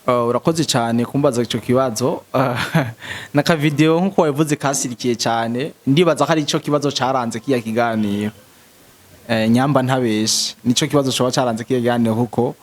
Urakoze cyane kumbaza ico kibazo. Naka video nkuko wabivuze kasirikiye cyane, ndibaza ko ari ico kibazo caranze kiya kiganiro. Nyamba ntabeshe, nico kibazo coba caranze kiya kiganiro, kuko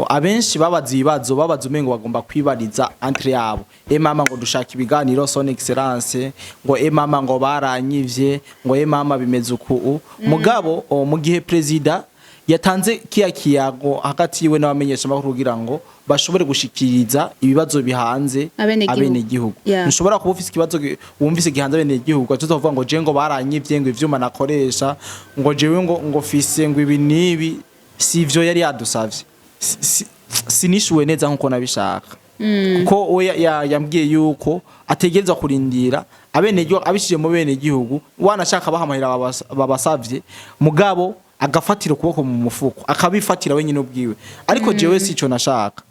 abenshi babaza ibibazo, babaza umengo bagomba kwibariza entre yabo. E mama, ngo dushaka ibiganiro son excellence, ngo e mama, ngo baranyivye, ngo e mama, bimeze uku. Mugabo mu gihe president yatanze kiya kiyago hagati yiwe n'abamenyesha makuru kugira ngo bashobore gushikiriza ibibazo bihanze abenegihugu. Abenegihugu. Ntushobora kuba ufise ikibazo wumvise gihanze abenegihugu ugaca uvuga ngo je ngo baranyivye, ngo ivyuma nakoresha, ngo jewe ngo fise ngo ibi n'ibi. Si ivyo yari yadusavye. Sinishuwe neza nkuko nabishaka, kuko we yambwiye yuko ategerezwa kurindira abenegihugu, abishije mu benegihugu, wanashaka baha amahera babasavye, mugabo agafatira ukuboko mu mufuko, akabifatira wenyine ubwiwe. Ariko jewe si ico nashaka.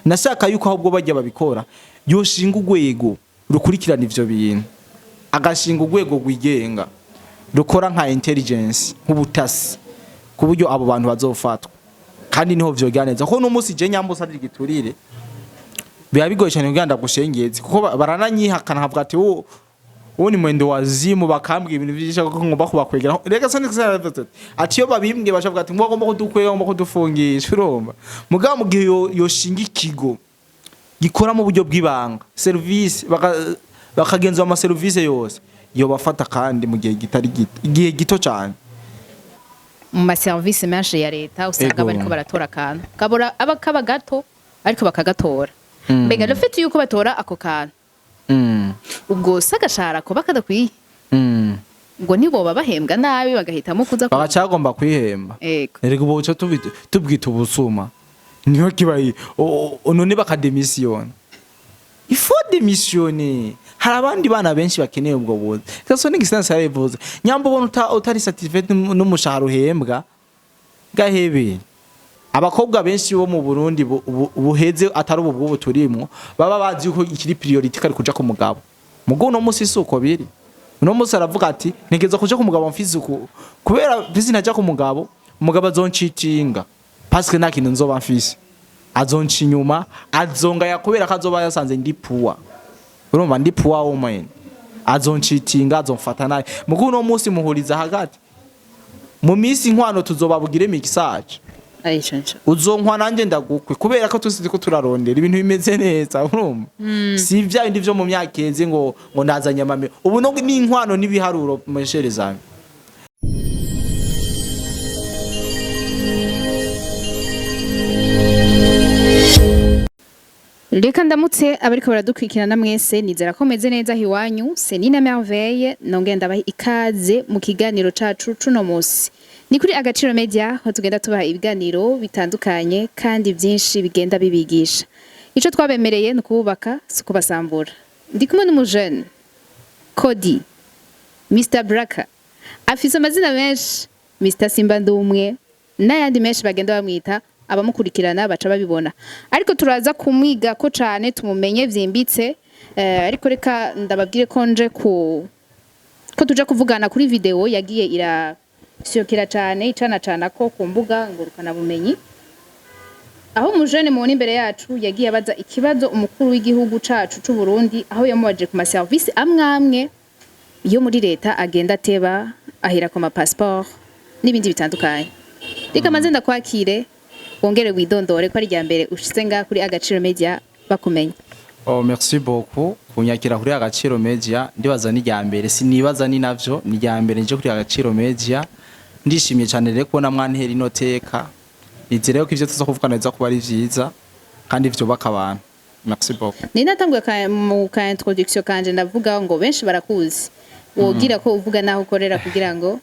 Nashaka yuko ahubwo bajya babikora yoshinga urwego rukurikirana ivyo bintu, agashinga urwego rwigenga rukora nka intelligence, nk'ubutasi, ku buryo abo bantu bazofatwa, kandi niho vyogera neza. Kuko n'umunsi je nyambusa ari igiturire, biba bigoye cyane kugira ndagushengeze, kuko barananyihakana, nkavuga ati uwo ni mwendo wazimu, bakambwira ibintu vyinshi ko ngomba kubakwegera. Reka soni ati iyo babimbwiye bashavuga ati ngo bagomba kudukwega, ngomba kudufungisha. Urumva, mugabo mu gihe yoshinga ikigo gikora mu buryo bw'ibanga, service bakagenzura ama service yose, yobafata, kandi mu gihe gitari gito, igihe gito cyane. Mu maserivisi menshi ya leta usanga bariko baratora akantu kabura aba kaba gato, ariko bakagatora. Mbega le fait yuko batora ako kantu, ubwo se agashahara ko kadakwiye, ngo ntiboba bahembwa nabi bagahitamo kuza Bagacagomba kwihemba. Ego. Erega ubu buca tubwita ubusuma, niho kibaye. None bakademisiyona, il faut démissionner. Hari abandi bana benshi bakeneye ubwo buzi. Son excellence yarabivuze, nyamba ubona utari satisfait n'umushahara uhembwa, gahebe. Abakobwa benshi bo mu Burundi buheze, atari ubu bw'ubu turimwo, baba bazi yuko ikiri priorité kari kuja ku mugabo. Mugo uno munsi si uko biri. Uno munsi aravuga ati ntegerezwa kuja ku mugabo mfise uku, kubera mfise ntaja ku mugabo, umugabo azoncitinga, parce que nta kintu nzoba mfise, azonca inyuma, azongaya, kubera ko azoba yasanze ndi poor. Urumva, ndi poor woman, azoncitinga, azomfata nabi. Mugo uno munsi muhuriza hagati mu minsi inkwano tuzobabugire mixage. Ayicanca. Uzonkwa nanjye ndagukwe, kubera ko tuzi ko turarondera ibintu bimeze neza. Urumva, si vya bindi vyo mu myaka iheze ngo ndazanye amame. Ubu no n'inkwano n'ibiharuro mesherezanye. Reka ndamutse abariko baradukurikirana mwese, nizera ko meze neza hiwanyu. Senina Merveille nongera ndabaha ikaze mu kiganiro cacu cuno musi. Ni kuri Agaciro Media, aho tugenda tubaha ibiganiro bitandukanye kandi byinshi bigenda bibigisha. Ico twabemereye ni ukubaka, si ukubasambura. Ndi kumwe n'umujene Kodi Mr Braka, afise amazina menshi, Mr Simba Ndumwe n'ayandi menshi bagenda bamwita. Abamukurikirana baca babibona, ariko turaza kumwiga ko cane tumumenye vyimbitse. Ariko reka ndababwire ko nje ku ko tuja kuvugana kuri video yagiye irasyokera cane, icana cana ko ku mbuga ngurukana bumenyi, aho umujene mubona imbere yacu yagiye abaza ikibazo umukuru w'igihugu cacu c'u Burundi, aho yamubaje ku maserivisi amwe amwe yo muri leta agenda ateba, ahera ku mapassport n'ibindi bitandukanye. Reka maze ndakwakire, wongere widondore, ko ari irya mbere ushitse ngaha kuri Agaciro Media bakumenya. Oh, merci beaucoup kunyakira kuri Agaciro Media. Ndibaza ni rya mbere, sinibaza, ni navyo, ni rya mbere nje kuri Agaciro Media. Ndishimye cyane rero kubona mwantera ino teka. Nizere ko ivyo tuza kuvugana biza kuba ari vyiza kandi vyubaka abantu. Merci beaucoup. Ni natanguye mu ka introduction kanje ndavuga ngo benshi barakuzi, wogira ko uvuga naho ukorera kugira ngo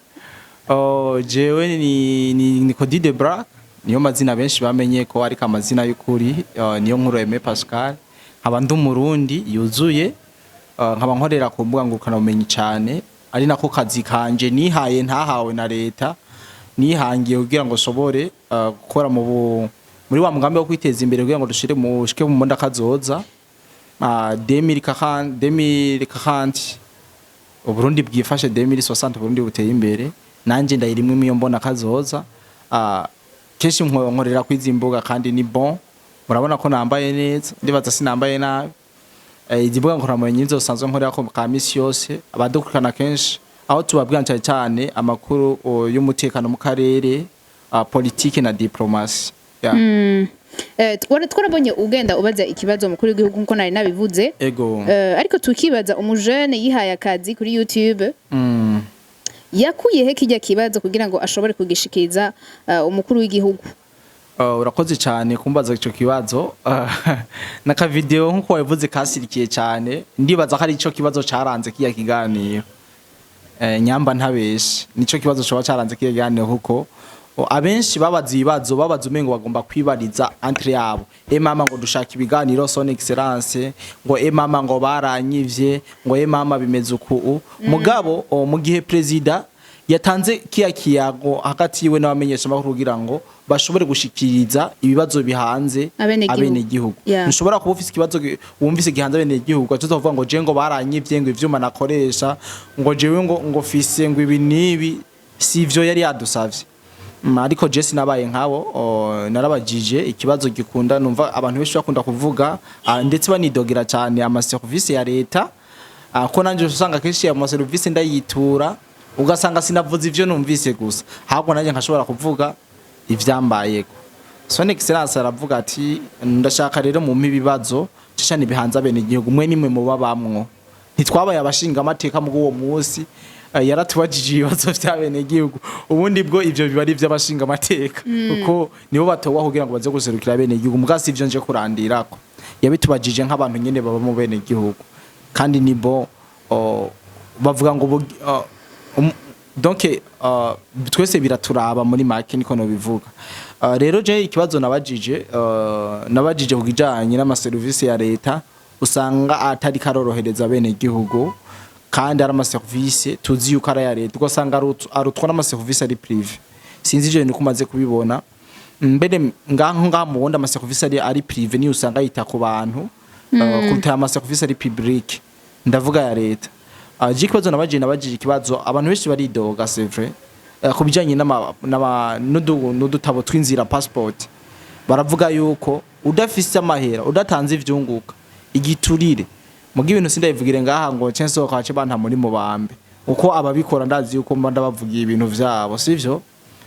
Oh, jewe ni Cody de Black, niyo mazina benshi bamenye ko, ariko amazina y'ukuri niyo nkuru Aimé Pascal. Nkaba ndi umurundi yuzuye, nkaba nkorera ku mbuga ngurukanabumenyi cyane, ari nako kazi kanje nihaye, ntahawe na leta, nihangiye kugira ngo nshobore gukora muri wa mugambi wo kwiteza imbere, kugira ngo dushire mu shike mu mbonda kazoza 2040, 2040 Uburundi bwifashe, 2060 Uburundi buteye imbere. Nanje ndayirimwe iyo mbona kazoza. Kenshi nkorera kwizi mbuga, kandi ni bon. Murabona ko nambaye neza, ndibaza sinambaye nabi. Izi mbuga ngororamumenyi nizo zisanzwe nkorerako ka misi yose. Abadukurikirana kenshi, aho tubabwira cyane cyane amakuru y'umutekano mu karere, politike na diplomasi, yeah. Twarabonye ugenda ubaza ikibazo mukuru w'igihugu, nkuko nari nabivuze. Ego. Ariko tukibaza, umujene yihaye akazi kuri YouTube yakuye he kijya kibazo kugira ngo ashobore kugishikiriza umukuru w'igihugu? Urakoze cyane kumbaza ico kibazo. Naka video, nkuko wabivuze, kasirikiye cyane. Ndibaza ko ari ico kibazo caranze kiya kiganiro. Nyamba ntabeshe, nico kibazo coba caranze kiya kiganiro, kuko abenshi babaza ibibazo, babaza umengo bagomba kwibariza entre yabo: "E mama, ngo dushaka ibiganiro, son excellence," ngo "E mama, ngo baranyivye," ngo "E mama, bimeze uku." Mugabo mu gihe president yatanze kiya kiyago hagati yiwe n'abamenyesha makuru kugira ngo bashobore gushikiriza ibibazo bihanze abenegihugu. Abenegihugu. Ntushobora kuba ufise ikibazo wumvise gihanze abenegihugu, ugaca uza kuvuga ngo je ngo baranyivye, ngo ivyuma nakoresha, ngo jewe ngo fise ngo ibi n'ibi. Si ivyo yari yadusavye. Ariko je sinabaye nkabo. Narabajije ikibazo gikunda numva abantu benshi bakunda kuvuga, ndetse banidogera cyane ama service ya leta, ko nanje usanga kenshi ayo ma service ndayitura, ugasanga sinavuze ivyo numvise gusa, ahubwo nanjye nkashobora kuvuga ivyambayeko. Son excellence aravuga ati: "Ndashaka rero mumpe ibibazo cyane bihanze abene igihugu, mwe nimwe muba bamwo." Ntitwabaye abashinga amateka muri uwo munsi, yaratubajije ibibazo vy'abene igihugu. Ubundi bwo ivyo biba ari ivy'abashinga amateka, kuko nibo batowa kugira ngo baze guserukira abene igihugu. Muga si ivyo nje kurandirako, yabitubajije nk'abantu nyene baba mu bene igihugu. Kandi nibo bavuga ngo donc twese biraturaba, muri make niko no bivuga. Rero je ikibazo nabajije, nabajije ku kijanye n'amaserivisi ya leta usanga atari karorohereza bene igihugu, kandi ari amaserivisi tuzi yuko ari aya leta, ugasanga arutwa n'amaserivisi ari privé. Sinzi ivyo bintu ko umaze kubibona. Mbere ngaho ngaha mu Burundi, amaserivisi ari privé niyo usanga yita ku bantu kuruta amaserivisi ari public, ndavuga ya leta. Je ikibazo nabajije ikibazo abantu benshi baridoga, c'est vrai, ku bijanye n'udutabo tw'inzira, passport. Baravuga yuko udafise amahera, udatanze ivyunguka, igiturire. Muga ibintu sindabivugire ngaha ngo nce nsohoka bace banta muri mubambe, uko ababikora ndazi yuko mba ndabavugiye ibintu vyabo, sivyo?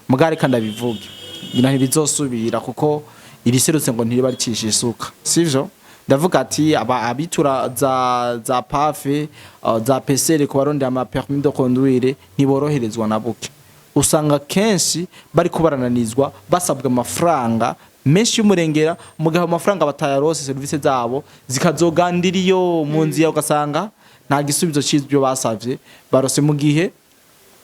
Muga reka ndabivuge, ngira ntibizosubira, kuko iriserutse ngo ntiriba ricisha isuka, sivyo? Ndavuga ati aba abitura za PAF, za PCR ku barondera ama permis de conduire ntiboroherezwa na buke. Usanga kenshi bariko barananizwa, basabwa amafaranga menshi y'umurengera, mu gihe ayo mafaranga batayarose serivisi zabo zikazogandira iyo mu nzira, ugasanga nta gisubizo c'ivyo basavye barose, mu gihe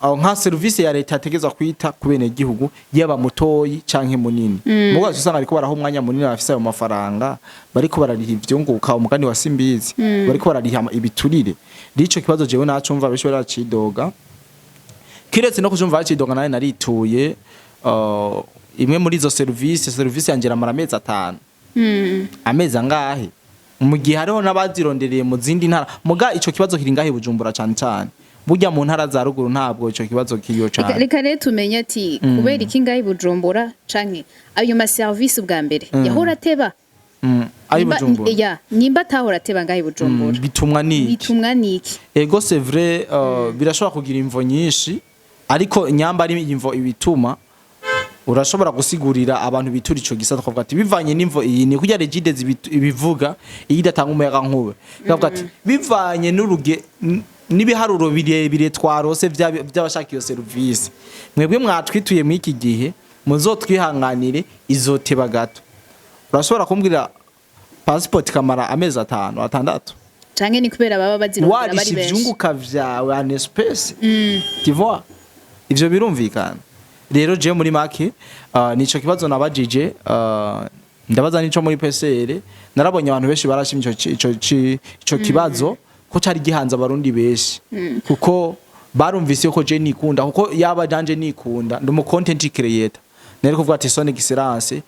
aho nka serivisi ya leta yategezwa kwita ku bene gihugu, yaba mutoyi canke munini. Mugo usanga ariko baraha umwanya munini bafise ayo mafaranga, bariko barariha ivyunguka, umugani wa Simbizi, bariko barariha ibiturire. Rico kibazo jewe nacumva benshi baracidoga. Kiretse no kujumva bacidoga, nawe narituye imwe muri izo serivisi, serivisi yanje iramara amezi 5, amezi angahe, mu gihe hariho n'abazirondereye mu zindi ntara. Muga ico kibazo kiri ngahe i Bujumbura cane cane. Burya mu ntara za ruguru ntabwo ico kibazo kiriyo cane. Reka rero tumenye ati kubera iki ngahe i Bujumbura, canke ayo ma service ubwa mbere yahora ateba? Ayi Bujumbura. Ya, nimba atahora ateba ngahe i Bujumbura, bitumwa niki? Bitumwa niki? Ego, c'est vrai, birashobora kugira imvo nyinshi, ariko nyamba ari imvo ibituma, urashobora gusigurira abantu bitura ico gisata, ukavuga ati bivanye n'imvo iyi, ni kurya Regideso ibivuga iyo idatanga umuyaga nkuba, ikavuga ati bivanye n'uruge n'ibiharuro birebire twarose vy'abashaka iyo serivisi, mwebwe mwatwituye muri iki gihe muzotwihanganire izoteba gato. Urashobora kumbwira passport ikamara amezi 5, 6? Canke ni kubera baba bazirondera bari Warisha benshi? ivyunguka vyawe en espèce, tu vois? Ivyo birumvikana. Rero je muri make nico kibazo nabajije, ndabaza nico muri PCR. Narabonye abantu benshi barashimye ico kibazo, ko cari gihanze abarundi benshi, kuko barumvise ko je nikunda, kuko yaba janje nikunda, ndi umu content creator, nari kuvuga ati: "Son excellence,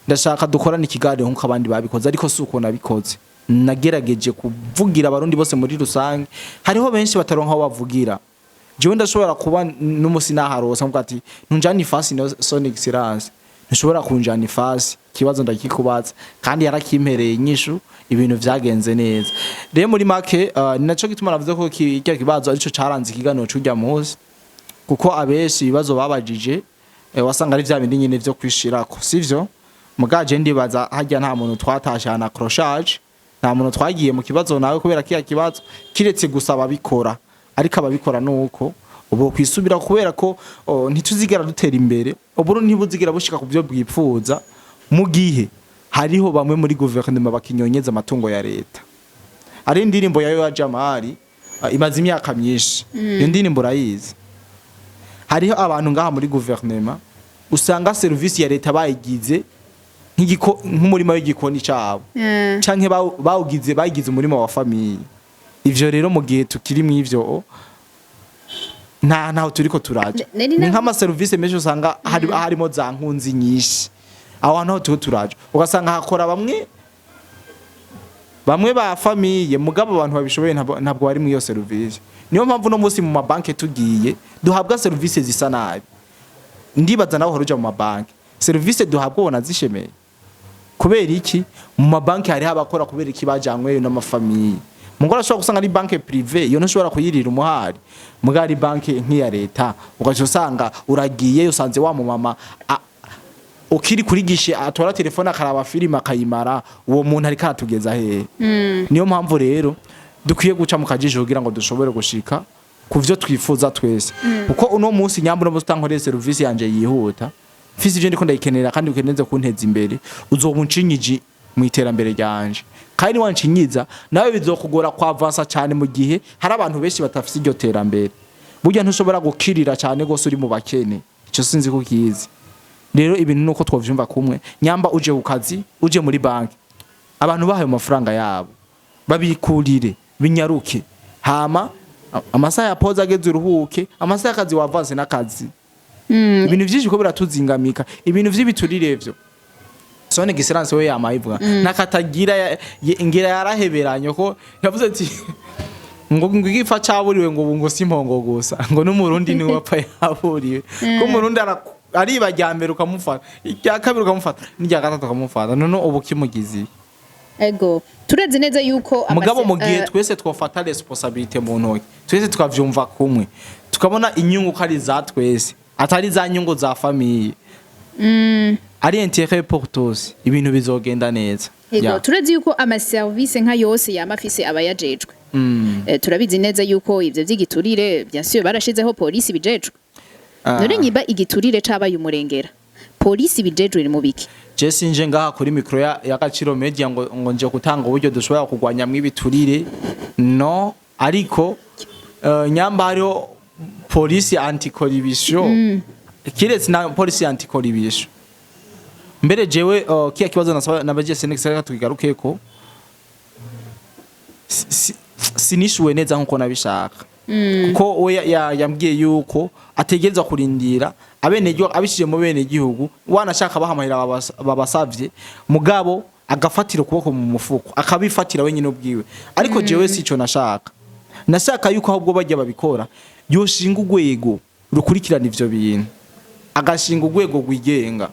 ndashaka dukorane ikiganiro nkuko abandi babikoze." Ariko si uko nabikoze, nagerageje kuvugira abarundi bose muri rusange. Hariho benshi bataronka aho bavugira. Jewe ndashobora kuba n'umusi naharose nkuko ati: "Ntunjane ifasi no son excellence, Ntushobora kunjana ifasi, ikibazo ndakikubaza, kandi yarakimpereye inyishu, ibintu vyagenze neza. Rero muri make, ni naco gituma navuze ko kirya kibazo arico caranze ikiganiro c'urya munsi, kuko abenshi ibibazo babajije wasanga ari vya bindi nyene vyo kwishirako, sivyo? Mugaje ndibaza harya nta muntu twatashe na accrochage, nta muntu twagiye mu kibazo nawe kubera kiya kibazo, kiretse gusa ababikora. Ariko ababikora nuko ubu kwisubira, kubera ko ntituzigera dutera imbere, ubu ntibuzigera bushika ku byo bwipfuza mu gihe hariho bamwe muri guverinoma bakinyonyeza amatungo ya leta. Ari indirimbo yayo ya Jamali, imaze imyaka myinshi, iyo ndirimbo urayizi. Hariho abantu ngaha muri guverinoma usanga serivisi ya leta bayigize nk'umurima w'igikoni cabo, canke bawugize, bayigize umurima wa famille. Ivyo rero, mu gihe tukiri mw'ivyo, nta ntaho turiko turaja. Nari Ni nk'amaserivisi menshi usanga harimo za nkunzi nyinshi. Aho hantu ho turiko turaja, ugasanga hakora bamwe bamwe ba famille, mugabo abantu babishoboye ntabwo bari muri iyo serivisi. Niyo mpamvu no munsi mu mabanki tugiye duhabwa serivisi zisa nabi. Ndibaza nawe uhora uja mu mabanki, serivisi duhabwa ubona zishemeye? Kubera iki? Mu mabanki hariho abakora kubera iki? Bajanyweyo n'ama famille. Mugore ashobora gusanga ari banque privée, iyo ntushobora kuyirira umuhari, mugabo ari banque nk'iya leta, ugaca usanga uragiye usanze wa mumama ukiri kuri guichet atora telefone akaraba filime akayimara. Uwo muntu ariko aratugeza hehe? Niyo mpamvu rero dukwiye guca mu kajisho kugira ngo dushobore gushika ku vyo twifuza twese, kuko uno munsi nyambo uno munsi utankoreye serivisi yanje yihuta, mfise ivyo ndiko ndayikenera kandi ukeneze kunteza imbere, uzoba uncinyije mu iterambere ryanje. Kandi wancinyiza nawe bizokugora kwavansa cyane mu gihe hari abantu benshi batafise iryo terambere. Burya ntushobora gukirira cyane gose uri mu bakene, ico sinzi ko kizi. Rero ibintu nuko twovyumva kumwe. Nyamba uje ku kazi, uje muri banki, abantu bahaye amafaranga yabo babikurire binyaruke, hama amasaha ya pause ageze uruhuke, amasaha y'akazi wavanse n'akazi. Ibintu vyinshi ko biratuzingamika, ibintu vy'ibiturire vyo son excellence we yamaye ivuga nakatagira ngira yaraheberanye, ko yavuze ati ngo igifa caburiwe, ngo ubu ngo si impongo gusa, ngo n'Umurundi niwe wapfa yaburiwe, ko Umurundi ariba rya mbere ukamufata, irya kabiri ukamufata, n'irya gatatu ukamufata, none ubu kimugizi. Ego, turazi neza yuko Mugabo mu gihe twese twofata responsabilité mu ntoki, twese tukavyumva kumwe, tukabona inyungu ko ari za twese, atari za nyungu za famille, ari intérêt pour tous, ibintu bizogenda neza. Ego, turazi yuko amaserivisi nka yose yama afise abayajejwe. Turabizi neza yuko ivyo vy'igiturire, bien sûr, barashizeho polisi bijejwe. None nyiba igiturire cabaye umurengera, polisi bijejwe iri mu biki? Je sinje ngaha kuri micro ya Gaciro Media ngo nje gutanga uburyo dushobora kurwanyamwo ibiturire, no. Ariko nyamba hariho polisi anticorruption, kiretse na polisi anticorruption mbere, jewe kiya kibazo nasaba nabagiye Senex reka tukigarukeko. Sinishuwe neza nkuko nabishaka, kuko we yambwiye yuko ategerezwa kurindira abenegihugu abishije mu bene gihugu, wanashaka bahamahera babasavye, mugabo agafatira ukuboko mu mufuko, akabifatira wenyine ubwiwe. Ariko jewe sico nashaka. Nashaka yuko ahubwo bajya babikora yoshinga urwego rukurikirana ivyo bintu, agashinga urwego rwigenga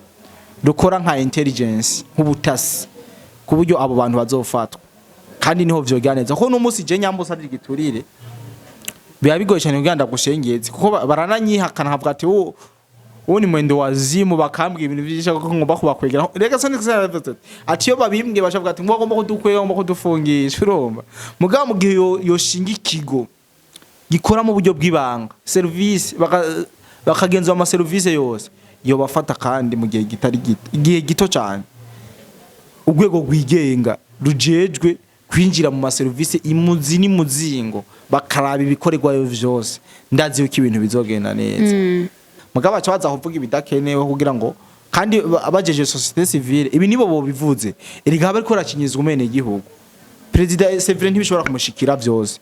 rukora nka intelligence, nk'ubutasi, ku buryo abo bantu bazofatwa, kandi niho vyogera neza. Kuko n'umunsi je nyambusa ari igiturire, biba bigoye cyane kugira ndagushengeze, kuko barananyihakana nkavuga ati uwo ni mwendo wazimu, bakambwira ibintu vyinshi ko ngomba kubakwegera. Reka soni ati iyo babimbwiye bashavuga ati ngo bagomba kudukwega, ngomba kudufungisha. Urumva, mugabo mu gihe yoshinga ikigo gikora mu buryo bw'ibanga service, bakagenzura ama service yose, yobafata kandi mu gihe gitari gito, igihe gito cyane. Urwego rwigenga rujejwe kwinjira mu maserivisi imuzi n'imuzingo, bakaraba ibikorerwayo vyose, ndazi yuko ibintu bizogenda neza. Mugabo baca baza kuvuga ibidakenewe kugira ngo kandi abajeje société civile, ibi nibo bobivuze. Erega bariko barakinyizwa umene igihugu, Perezida Severin ntibishobora kumushikira vyose,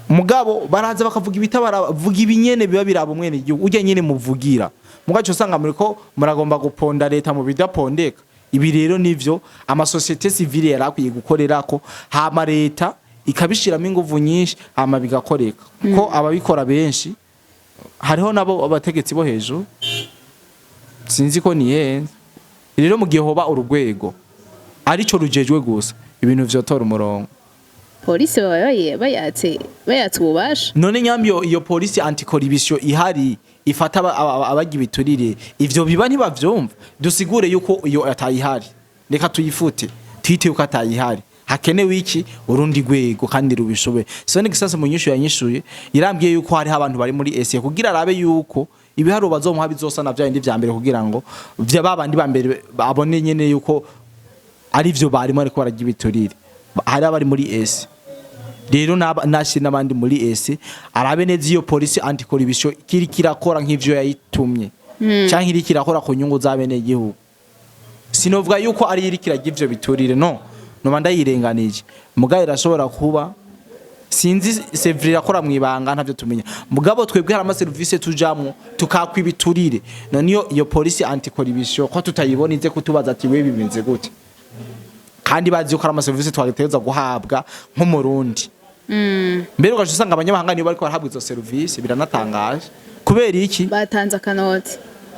mugabo baraza bakavuga ibitabara, vuga ibinyene biba biraba umwene igihugu ujya nyene muvugira. Mugaco usanga muriko muragomba guponda leta mu bidapondeka. Ibi rero nivyo ama société civile yari akwiye gukorerako, hama leta ikabishiramo inguvu nyinshi, hama bigakoreka, ko ababikora benshi hariho nabo abategetsi bo hejuru. Sinzi ko nihenze. Rero mu gihe hoba urugwego arico rujejwe gusa, ibintu vyotora umurongo. Polisi baba bayatse ububasha. None nyambi iyo polisi anticorruption ihari ifata abarya ibiturire, ivyo biba ntibavyumva. Dusigure yuko iyo atayihari, reka tuyifute, tuyite yuko atayihari. Hakenewe iki? Urundi rwego kandi rubishoboye. Son Excellence mu nyishu yanyishuye irambwiye yuko hariho abantu bari muri ese kugira arabe yuko ibiharuro bazomuha bizosa na vyabindi vya mbere, kugira ngo vya babandi ba mbere babone nyene yuko ari vyo barimo ariko bararya ibiturire. Hari abari muri ese rero nashyire n'abandi muri ese, arabe neza iyo polisi anticorruption kiri kirakora nk'ivyo yayitumye canke iri kirakora ku nyungu z'abenegihugu. Sinovuga yuko ari iri kirarya ivyo biturire, no noba ndayirenganije. Mugabo irashobora kuba, sinzi, c'est vrai, irakora mwibanga, ntavyo tumenya. Mugabo twebwe hari amaserivisi tujamwo tukakwa ibiturire. None iyo polisi anticorruption ko tutayibona ize kutubaza ati: "We, bimeze gute?" Kandi bazi yuko ari amaserivisi twategerezwa guhabwa nk'Umurundi. Mbere ugaca usanga abanyamahanga nibo bariko barahabwa izo serivisi. Biranatangaje. Kubera iki? Batanze akanoti.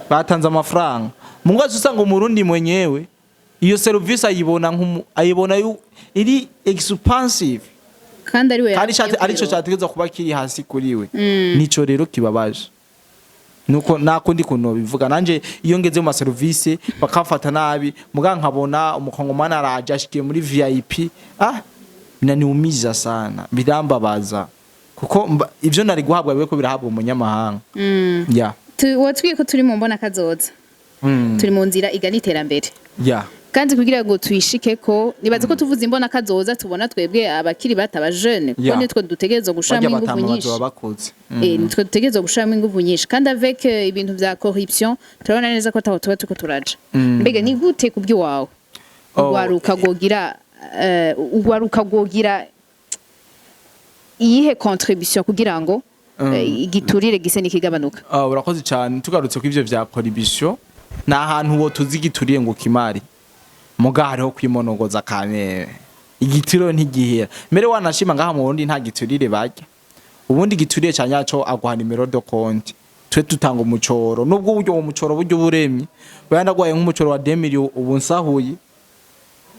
Batanze amafaranga. Mungazi usanga Umurundi mwenyewe iyo serivisi ayibona ayibona iri expensive. Kandi ari we kandi yakwiye arico kuyironka. cyategerezwa kuba kiri hasi kuri we. Nico rero kibabaje, nuko nakundi kuntu bivuga. Nanje iyo ngeze mu maserivisi bakafata nabi, muga nkabona Umukongomani araje ashikiye muri VIP, ah, binaniumiza sana, birambabaza, kuko ivyo nari guhabwa bibe ko birahabwa umunyamahanga. Ya. Watubwiye ko turi mu mbona kazoza, turi mu nzira igana iterambere. Kandi kugira ngo tuyishike ko, nibaze ko tuvuze imbona kazoza tubona twebwe abakiri bato, abajene, kuko nitwe dutegerezwa gushiramo Barya inguvu batama nyinshi. bazoba bakuze. Nitwe dutegerezwa gushiramo inguvu nyinshi, kandi avec ibintu vya corruption turabona neza ko ataho tuba turiko turaja. Mbega ni gute kubw'iwawe ugwaruka rwogira iyihe contribution kugira ngo igiturire gise n'ikigabanuka? Ah, urakoze cyane. Tugarutse ku ivyo vya corruption, ni ahantu wo tuzi igituriye ngo kimari, muga hariho kwimonogoza kamere. Igituro ntigihera. Mbere wanashima ngaha mu Burundi nta giturire barya. Ubundi giturire ca nyaco aguha numéro de compte, twe tutanga umucoro. Nubwo uburyo uwo mucoro buryo buremye bayandagwaye nk'umucoro wa 2 millions ubu nsahuye,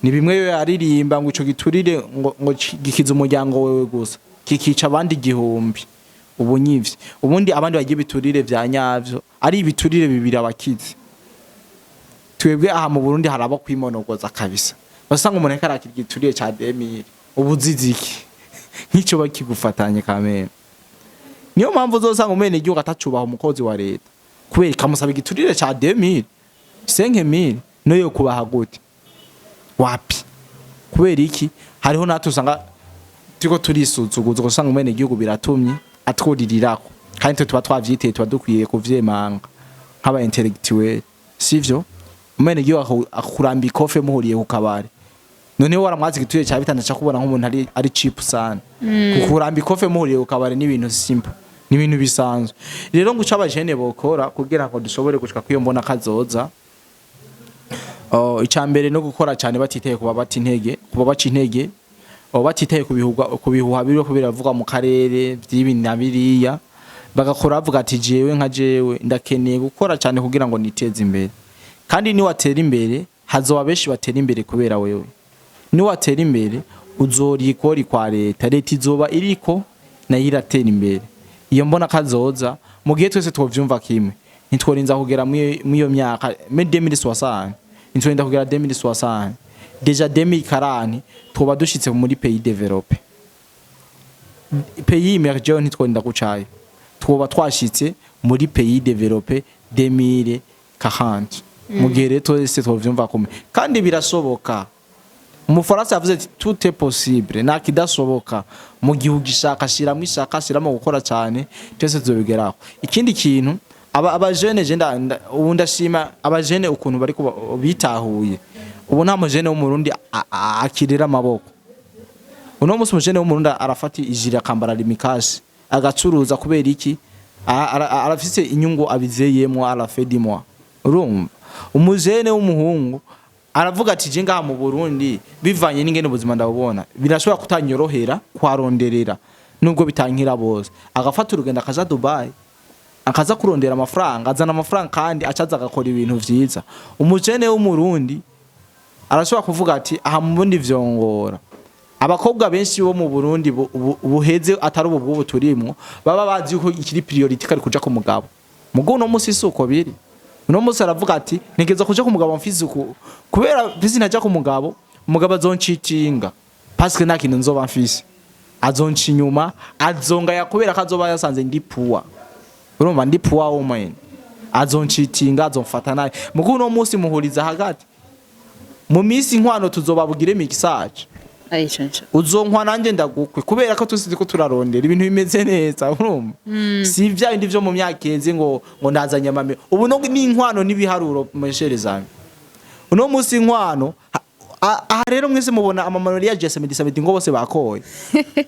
ni bimwe yo yaririmba ngo ico giturire ngo gikiza umuryango wewe gusa, kikica abandi igihumbi. Ubu nyivye, ubundi abandi bagiye biturire vya nyavyo ari ibiturire bibiri abakize. Twebwe aha mu Burundi haraba kwimonogoza kabisa. Basanga umuntu ariko arakira igiturire ca 2000, ubu uziziki nk'ico bakigufatanye kamere. Niyo mpamvu uzosanga umene igihugu atacubaha umukozi wa leta, kubera ikamusaba igiturire ca 2000, 5000. No yo kubaha gute? Wapi. Kubera iki? Hariho natwe usanga turiko turisuzuguza, usanga umene igihugu biratumye atwuririrako, kandi twe tuba twavyiteye, tuba dukwiye kuvyemanga nk'aba intellectuel, sivyo? Umene igihugu akuramba ikofe muhuriye ku kabari, noneho waramwazi igituriye cya bitanu, aca kubona nk'umuntu ari cheap sana. Kukuramba ikofe muhuriye ku kabari ni ibintu simple, ni ibintu bisanzwe. Rero ngo ico abajene bokora kugira ngo dushobore gushika kwiyo mbona kazoza, oh, icya mbere no gukora cyane batiteye kuba bata intege, kuba baca intege, oh, batiteye ku bihuha biriko biravugwa mu karere by'ibi na biriya, bagakora bavuga ati: "Jewe nka jewe ndakeneye gukora cyane kugira ngo niteze imbere." Kandi niwatera imbere hazoba benshi batera imbere kubera wewe. Niwatera imbere uzoriye ikori kwa leta, leta izoba iriko nayo iratera imbere. Iyo mbona kazoza, mu gihe twese twovyumva kimwe, ntitworinza kugera mw'iyo myaka me 2060, ntitworinda kugera 2060, déjà 2040 twoba dushitse muri pays développé, pays émergent. Ntitworinda gucayo, twoba twashitse muri pays développé 2040. Mu gihe rero twese twovyumva kumwe, kandi birashoboka. Umufaransa yavuze ati: "Tout est possible", nta kidashoboka mu gihe ugishaka. Shiramo ishaka, shiramo gukora cyane, twese tuzobigeraho. Ikindi kintu, abajene, je ubu ndashima abajene ukuntu bari bitahuye. Ubu nta mujene w'Umurundi akirira amaboko. Uno munsi umujene w'Umurundi arafata ijire, akambara limikasi, agacuruza. Kubera iki? Arafise inyungu abizeyemwo à la fin du mois. Urumva umujene w'umuhungu aravuga ati: "Je ngaha mu Burundi, bivanye n'ingene ubuzima ndabubona, birashobora kutanyorohera kuharonderera nubwo bitankira bose." Agafata urugendo akaja Dubai. Akaza kurondera amafaranga, azana amafaranga kandi acaza agakora ibintu vyiza. Umujene w'Umurundi arashobora kuvuga ati: "Aha mu bundi vyongora." Abakobwa benshi bo mu Burundi buheze, atari ubu bw'ubu turimwo, baba bazi yuko ikiri priorité kari kuja ku mugabo. Mugo uno musi si uko biri. Uno musi aravuga ati: "Ntegereza kuja ku mugabo, mfise uku, kubera mfise ntaja ku mugabo, umugabo azoncitinga, parce que nta kintu nzoba mfise, azonca inyuma, azongaya, kubera ko azoba yasanze ndi poor." Urumva, ndi poor woman, azoncitinga, azomfata nabi. Mugo uno musi muhuriza hagati mu minsi inkwano tuzobabugire mixage. Arico nico. Uzonkwa nanjye ndagukwe, kubera ko tuzi ko turarondera ibintu bimeze neza. Urumva, si bya bindi vyo mu myaka iheze ngo ndazanye amame. Ubu no n'inkwano n'ibiharuro mesherezanye uno munsi inkwano aha rero mwese mubona amamanori ya samedi samedi ngo bose bakoye.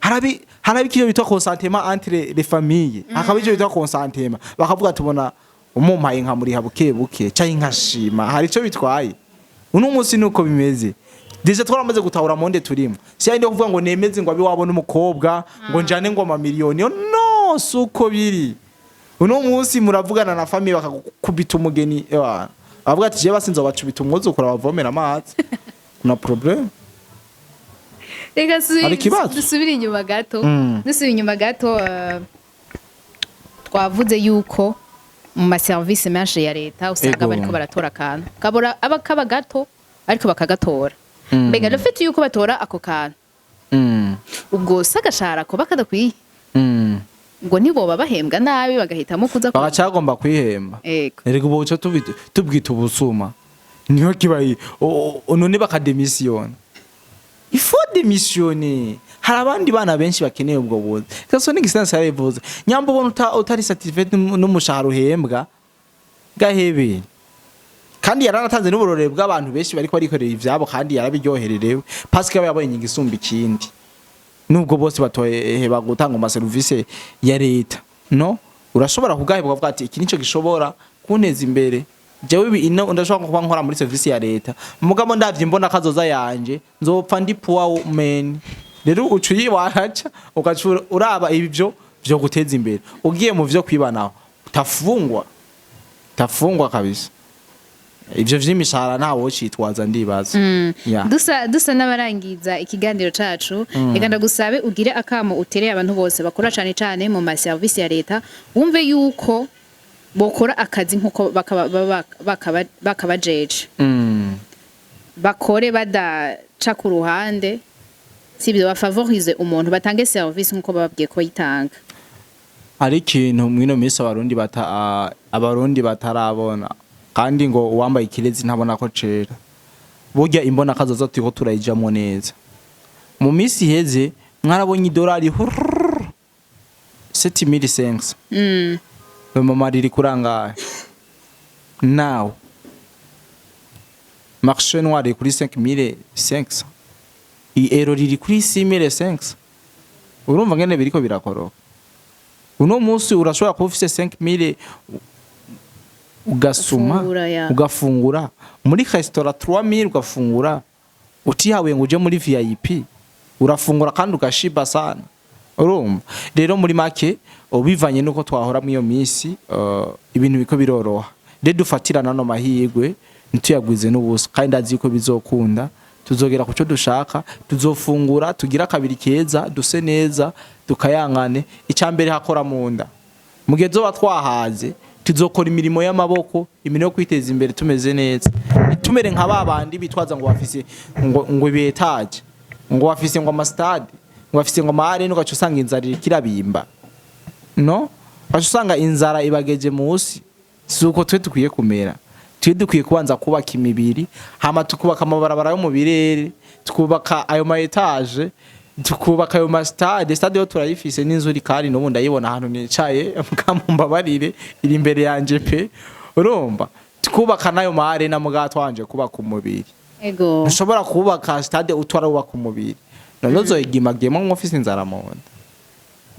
Harabi ikintu bitwa consentement entre les familles, hakaba icyo bitwa consentement, bakavuga tubona umumpaye nkamuriha buke buke cyangwa nkashima, hari icyo bitwaye. Uno munsi nuko bimeze. Déjà twaramaze gutahura monde turimo. Si yandi kuvuga ngo nemeze ngo abe wabona umukobwa ngo njane ngo amamiliyoni. No suko biri. Uno munsi muravugana na famille bakakubita umugeni, ewana bavuga ati: "Je basi nzobacubita umwuzukuru abavomera amazi, kuna problème." Reka Hari ikibazo? Dusubire inyuma gato. Dusubire inyuma gato, twavuze yuko mu maserivisi menshi ya leta usanga bariko baratora akantu kabura aba kaba gato, ariko bakagatora. Mbega le fait yuko batora ako kantu, ubwo se agashahara ko bakadakwiye, ngo ntiboba bahembwa nabi bagahitamo kuza Bagacagomba kwihemba. Ego. Erega ubu buca tubwita ubusuma, niho kibaye. None bakademisiyona, il faut démissionner. Hari abandi bana benshi bakeneye ubwo buzi. Son Excellence yarabivuze: nyamba ubona utari satisfait n'umushahara uhembwa, gahebe. Kandi yaranatanze n'uburorero bw'abantu benshi bariko barikorera ivyabo kandi yarabiryohererewe, parce que aba yabonye igisumba ikindi, nubwo bose batoheba gutanga amaserivisi ya leta. No urashobora kugahebwa ukavuga ati: "Iki nico gishobora kunteza imbere jewe." Ibi ino ndashobora kuba nkora muri service ya leta, mugabo ndavye mbona kazoza yanje nzopfa ndi poor man. Rero uca uyiwaraca, ugaca uraba ibyo vyo guteza imbere. Ugiye mu vyo kwibanaho, utafungwa, utafungwa kabisa. Ivyo vy'imishahara ntawe wocitwaza, ndibaza. Yeah. Dusa n'abarangiza ikiganiro cacu, reka ndagusabe ugire akamo utereye abantu bose bakora cane cane mu maserivisi ya leta, wumve yuko bokora akazi nkuko bakabajeje, bakore badaca ku ruhande, sibyo, bafavorize umuntu, batange service nkuko bababwiye ko yitanga. Hari ikintu mwino minsi Abarundi batarabona, kandi ngo uwambaye ikirezi ntabona ko cera. Burya imbona kazoza turiko turayijamwo neza. Mu minsi iheze mwarabonye idolari hurururu, 7500. Mama, riri kurangaye nawe, marché noir iri kuri 5500, i euro riri kuri 6500. Urumva ngene biriko birakoroka. Uno munsi urashobora kuba ufise 5000 ugasuma, Ugafungura, ya. Ugafungura muri restaurant 3000, ugafungura utihawe ngo uje muri VIP, urafungura kandi ugashiba sana. Urumva rero, muri make, ubivanye nuko twahora muri iyo minsi, ibintu biko biroroha. Rero dufatirana no mahirwe, ntituyagwize n'ubusa, kandi ndazi ko bizokunda. Tuzogera ku cyo dushaka, tuzofungura, tugira akabiri keza, duse neza, tukayangane. Icya mbere hakora mu nda. Mu gihe tuzoba twahaze, tuzokora imirimo y'amaboko, imirimo yo kwiteza imbere, tumeze neza. Ntitumere nka ba bandi bitwaza ngo bafise ngo ibi étage, ngo bafise ngo amastade, ngo bafise ngo ama arène, ugaca usanga inzara iriko irabimba. No ugaca usanga inzara ibageje musi. Si uko twe dukwiye kumera. Twe dukwiye kubanza kubaka imibiri, hama tukubaka amabarabara yo mu birere, tukubaka ayo ma étage, tukubaka ayo ma stade. Stade yo turayifise n'inzu iri, kandi n'ubu ndayibona ahantu nicaye, mumbabarire, iri imbere yanje pe. Urumva, tukubaka n'ayo ma arène, mugabo twanje kubaka umubiri. Ntushobora kubaka stade utarubaka umubiri. None uzoyigimagiyemo nk'ufise inzara mu nda?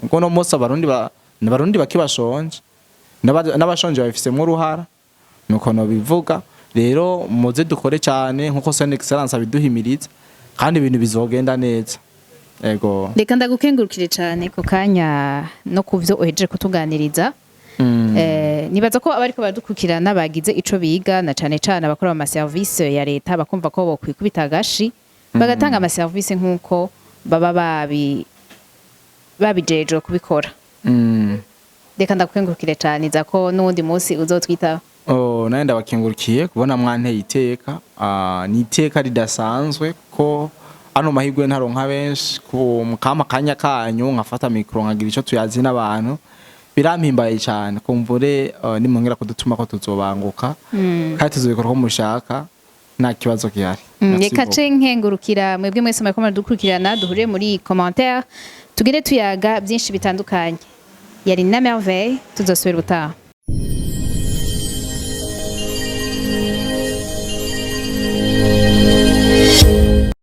Ubwo no munsi Abarundi abarundi bake bashonje. N'abashonje babifisemwo uruhara, nuko nobivuga. Rero muze dukore cyane nkuko Son Excellence abiduhimiriza, kandi ibintu bizogenda neza. Ego. Reka ndagukengurukire cyane ku kanya no ku byo uhejeje kutuganiriza. Nibaza ko abariko baradukurikirana bagize ico biga, na cane cane abakora ama service ya leta, bakumva ko bokwikubita agashi bagatanga ama service nk'uko baba babijejwe kubikora. Reka ndakukengurukire cane, iza ko n'uwundi munsi uzotwitaho. Oh, nawe ndabakengurukiye kubona mwanteye iteka. Ni iteka ridasanzwe ko ano mahirwe ntaronka benshi ku mukama akanya kanyu, nkafata micro, nkagira ico tuyazi n'abantu. Birampimbaye cyane. Kumvure nimwongera kudutuma ko tuzobanguka, kandi tuzobikora uko mushaka, nta kibazo gihari. Merci Reka beaucoup. ce nkengurukira mwebwe mwese mwariko muradukurikirana. Duhurire muri commentaire, tugire tuyaga byinshi bitandukanye. Yari na Merveille, tuzosubira ubutaha.